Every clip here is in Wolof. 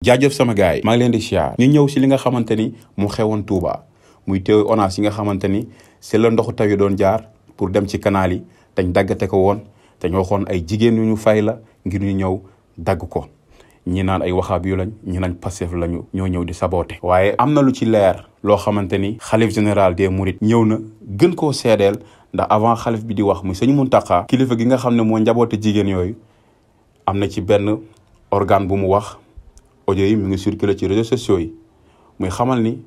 jaajëf sama gars yi maa ngi leen di siyaar ñu ñëw si li nga xamante ni mu xewoon Touba muy teew ONAS yi nga xamante ni c'est la ndoxu taw yi doon jaar pour dem ci canal yi dañ daggate ko woon te ñu waxoon ay jigéen yu ñu fay la ngir ñu ñëw dagg ko ñi naan ay waxaab yu lañ ñi naan Pastef lañu ñoo ñëw di saboté waaye am na lu ci leer loo xamante ni xalif général des mourides ñëw na gën koo seedeel ndax avant xalif bi di wax muy sëñ Mountakha kilifa gi nga xam ne moo njaboote jigéen yooyu am na ci benn organe bu mu wax audio yi mi ngi circulé ci réseaux sociaux yi muy xamal ni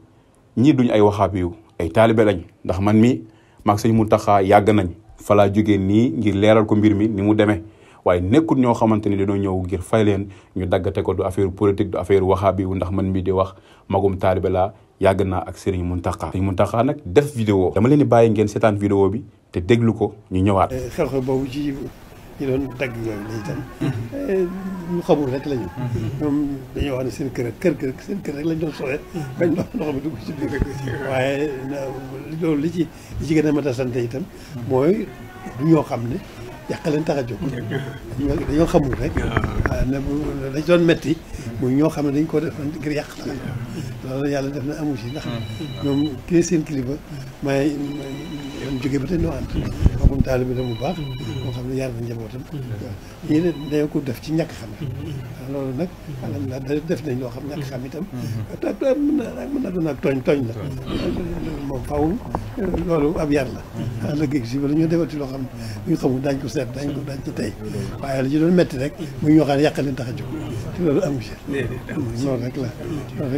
ñii duñ ay waxaab yu ay taalibe lañ ndax man mi maag sëñ Mountakha yàgg nañ fa laa jógee nii ngir leeral ko mbir mi ni mu demee waaye nekkul ñoo xamante ni dañoo ñëw ngir fay leen ñu daggate ko du affaire politique du affaire waxaab yu ndax man mi di wax magum taalibe laa yàgg naa ak Serigne Mountakha. Serigne Mountakha nag def vidéo dama leen di bàyyi ngeen seetaan vidéo bi te déglu ko ñu ñëwaat. xew-xew boobu ci ñi doon dagg yooyu la itam ñu xamul rek lañu. ñoom dañoo wax ne seen kër rek lañ doon soxee bañ ndox mi dugg ci biir waaye loolu li ci gën a mat a sant itam mooy du ñoo xam ne yàq leen tax a jóg dañoo xamul rek ne dañ doon metti muy ñoo xam ne dañ ko def ngir yàq tax a jóg loolu yàlla def na amu si ndax ñoom kii seen kilifa may jógee ba tey noo ànd moom taalibe la mu baax moo xam ne yar na njabootam ñii ne dañoo ko def ci ñàkk xam loolu nag alhamdulilah def nañ loo xam ñàkk xam itam mën na doon ak tooñ la moom faaw loolu ab yar la lëggéeg si wala ñoo defati loo xam ne ñu xamul daañ ko seet daañ ci tey waaye la ci doon métti rek muy ñoo xam ne yàq leen tax a jóg te loolu amu si loolu rek la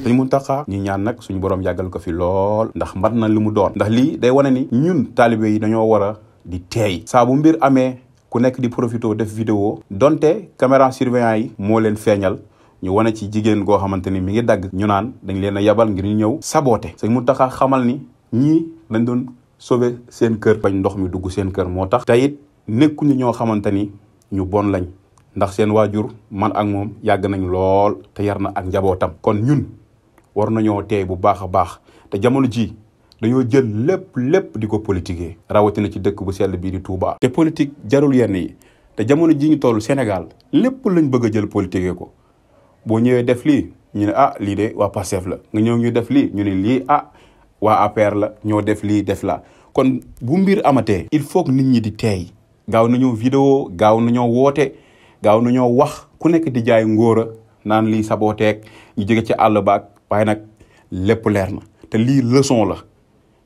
Sëñ Mountakha ñi ñaan nag suñu borom yàggal ko fi lool ndax mbat na li mu doon ndax lii day wane ni ñun taalibe yi dañoo war a di teey saa bu mbir amee ku nekk di profité def vidéo donte caméra surveillant yi moo leen feeñal ñu wane ci jigéen goo xamante ni mi ngi dagg ñu naan dañ leen a yabal ngir ñu ñëw saboté Sëñ Mountakha xamal ni ñii dañ doon sauver seen kër bañ ndox mi dugg seen kër moo tax te it nekkuñu ñoo xamante ni ñu bon lañ ndax seen waajur man ak moom yàgg nañ lool te yar na ak njabootam kon ñun war nañoo teey bu baax a baax te jamono ji dañoo jël lépp di ko politiquer rawatina ci dëkk bu sell bii di Touba. te politique jarul yenn yi te jamono ji ñu toll Sénégal lépp lañ bëgg a jël politiquer ko boo ñëwee def lii ñu ne lii de waa Pastef la nga ñëw ñu def lii ñu ne lii waa APR la ñoo def lii def la kon bu mbir amatee il faut que nit ñi di teey gaaw nañoo vidéo gaaw nañoo woote gaaw nañoo wax ku nekk di jaay ngóora naan lii sabooteeg ñu jóge ci àll baag waaye nag lépp leer na te lii leçon la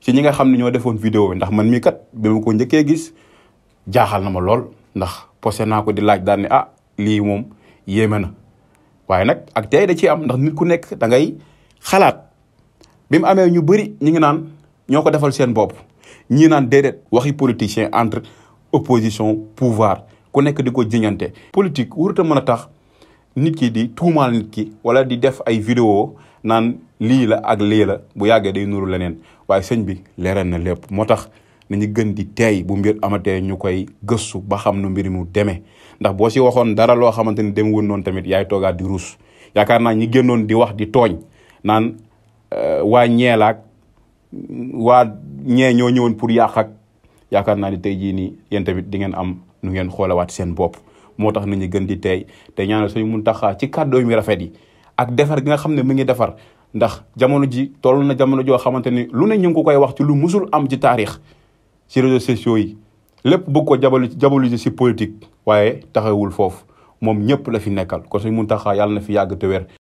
ci ñi nga xam ne ñoo defoon vidéo bi ndax man mii kat bi ma ko njëkkee gis jaaxal na ma lool ndax posé naa ko di laaj daal ne lii moom yéeme na waaye nag ak tey da ci am ndax nit ku nekk da ngay xalaat bi mu amee ñu bëri ñi ngi naan ñoo ko defal seen bopp ñii naan déedéet waxi politicien entre opposition pouvoir ku nekk di ko jiñante politique warut a mën a tax nit ki di tuumaal nit ki wala di def ay vidéo naan lii la ak lii la bu yàggee day nuru leneen waaye sëñ bi leeral na lépp moo tax nañu gën di teey bu mbir amatee ñu koy gëstu ba xam nu mbir mu demee ndax boo si waxoon dara loo xamante ni dem woon noonu tamit yaay toogaat di ruus yaakaar naa ñi génnoon di wax di tooñ naan waa ñeelaak waa ñee ñoo ñëwoon pour yàq ak yaakaar naa ni tey jii nii yéen tamit di ngeen am nu ngeen xoolawaat seen bopp moo tax nañu gën di teey te ñaanal Sëñ Mountakha ci kàddoo mi rafet yi ak defar gi nga xam ne mu ngi defar ndax jamono ji toll na jamono joo xamante ni lu ne ñu ngi ko koy wax ci lu musul am ci taarix ci réseaux sociaux yi lépp bëgg ko jabalu si politique waaye taxawul foofu moom ñëpp la fi nekkal kon Sëñ Mountakha yàlla na fi yàgg te wér